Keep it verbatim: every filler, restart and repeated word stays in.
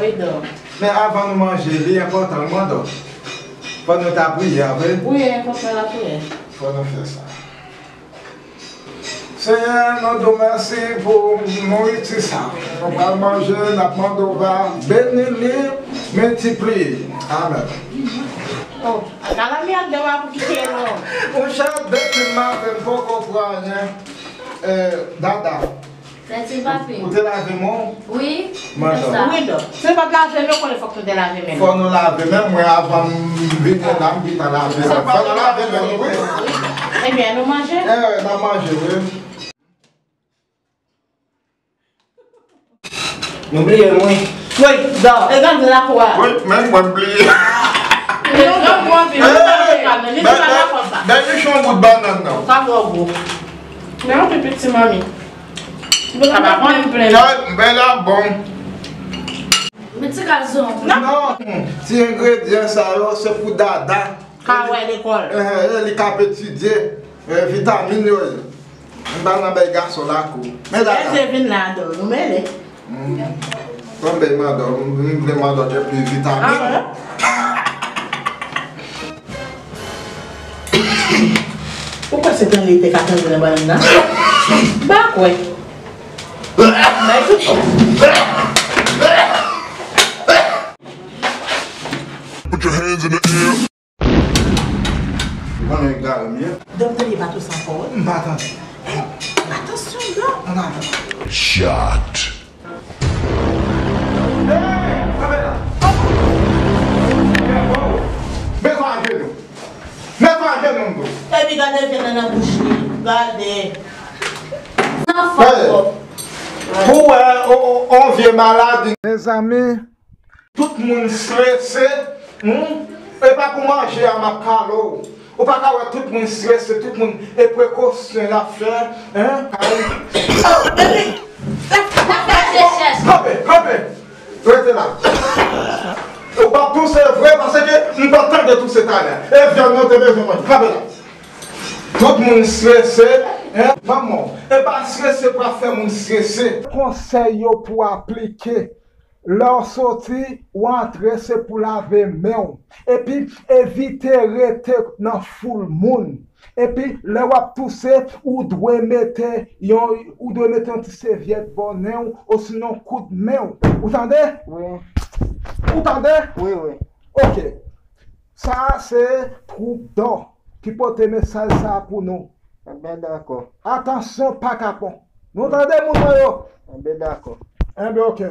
Wi, dò. Men avan nou manje, li enpòtan, wi, dò. Fò nou ta priye, a vre? Wi, enpòtan lapriyè. Fò nou fè sa. Senyè, nou di w mèsi pou nouriti sa. Nou pral manje, n ap mande w va beni li, miltipliye. Amèn. Oh, kalamyè dò a pou kite non. Monchè, depi maten m poko pran anyen. Eh, Dada. Mèsi papi. Ou te lave men w? Wi. Mwen Fè dò. Sa. Wi, dò. Si w pa t lave men w, konnen fòk nou te lave men nou. Fò nou lave men mwen avan m vini la, m gentan lave men. Fò nou lave men nou, wi. Ebyen, nou manje? Eh, n ap manje, wi. Nou bliye m, wi. Wi, dò. E gade lakou a. Wi, menm mwen m bliye. E granmoun anpil, nou pa gen kado, li di pa dakò sa. Bèl li chon bout bannann nan. Sa twò gwo. Men yon pi piti, manmi. Sa pa konnen plen. Bèl la bon. Men ti gazon. Non, ti engredyan sa yo, se pou Dada. Ka wè lekòl. Eh, eh, li ka ap etidye, eh, vitamin yo ye. M pa nan bay gason lakou. Men Dada. Lè vin la, dò, nou mele. Bon, bay mandan, m vle mandan gen plis vitamin. Ou kwè se tande te ka tande nan bannann nan? M pa kwè. Bay tout. Put your hands in the air. Ou konnen gare m ye? Dòm tande bato sa ankò, wi. M pa tande. Atansyon, dò. Ann ale. Shot. Hey, kanpe la. Mete w ajenou. Mete w ajenou, m di w. Epi gade vyann nan nan bouch li. Gade. Nan fò. Pou wè, on, on, on vye maladi. Mezanmi, tout moun strese, hmm? E pa pou manje a m ap pale w. Ou pa ka wè tout moun strese, tout moun e prekosyon y ap fè, hein? Kanpe, kanpe, rete la. Ou p ap touse vre, paske m t ap tande touse talè. E vyann nan te bezwen manje. Kanpe la. Tout moun strese, hein? Manman, e pa strese pou ap fè moun strese. Konsèy yo pou aplike. Lè w soti, w antre, se pou lave men w. Epi, evite rete nan foul moun. Epi, lè w ap touse, ou dwe mete yon, ou dwe mete yon ti sevyèt bò nen w, osinon koud men w. Ou tande? Wi, Ou tande? wi, wi. Ok. Sa a se twoup dò ki pote mesaj sa a pou nou. Enben dakò. Atansyon, pa kapon. Nou tande, moun mwen yo? Enben dakò. Enben, ok.